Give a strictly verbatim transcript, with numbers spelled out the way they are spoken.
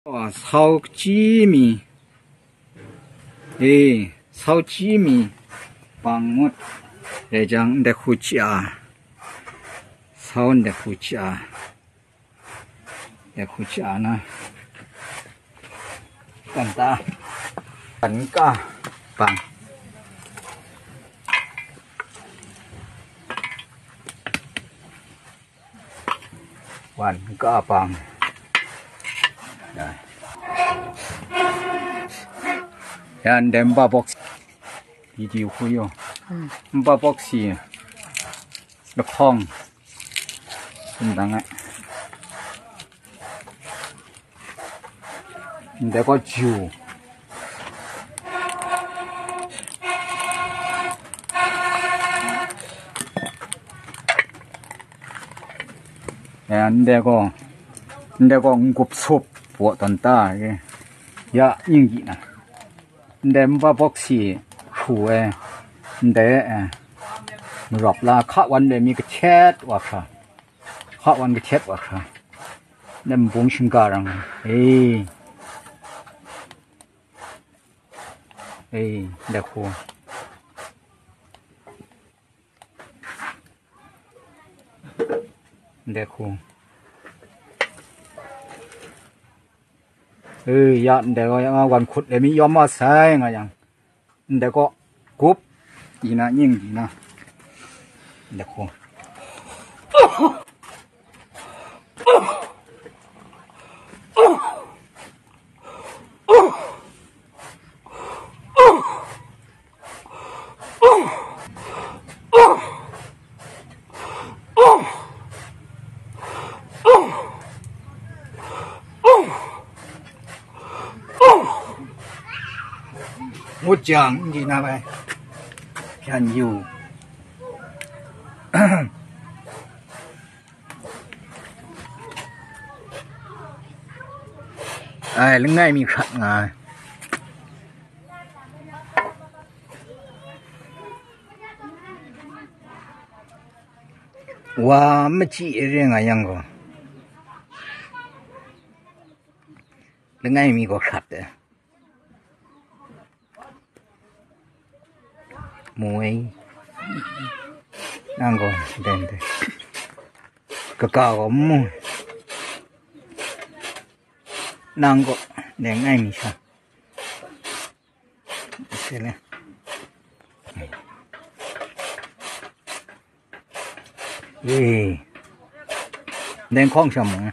Wa, sau kachyi mi. E, sau kachyi mi. Bang ngut. Rai jang, ndai hku chya. Sau ndai hku chya. Ndai hku chya na. Kan ta. Kan ka. Bang. Wan ka pang. Ya. Yan dem ba box. Di di hu yo. Hmm. Ba box si. Lahkawng. Sumdang ai. Ndai gaw ju. Ya, ndai gaw, ndai gaw n-gup sup wa tawn ta, ya, ning di na. Ndai npa bawk si hkru ai, ndai, eh, marawp la, hka wan de mi kahtet wa hkra, hka wan kahtet wa hkra, ndai nbung shingga rang, e, e, ndai hku. Ndai hku. E, ya, ndai gaw, ya nga wan hkut le mi yawm wa sai nga yang. Ndai gaw, gup, di na, nying di na. Ndai hku. Ngut jang, n di na bai, hpyan yu. Ai, langai mi hkrat nga ai. Wa machyi e re nga yang gaw, langai mi gaw hkrat ai. Mu ai. Nang gaw, den de. Kaka gaw mu. Nang gaw, den ai mi sha. Sele. Ee. Den hkawng sha mu.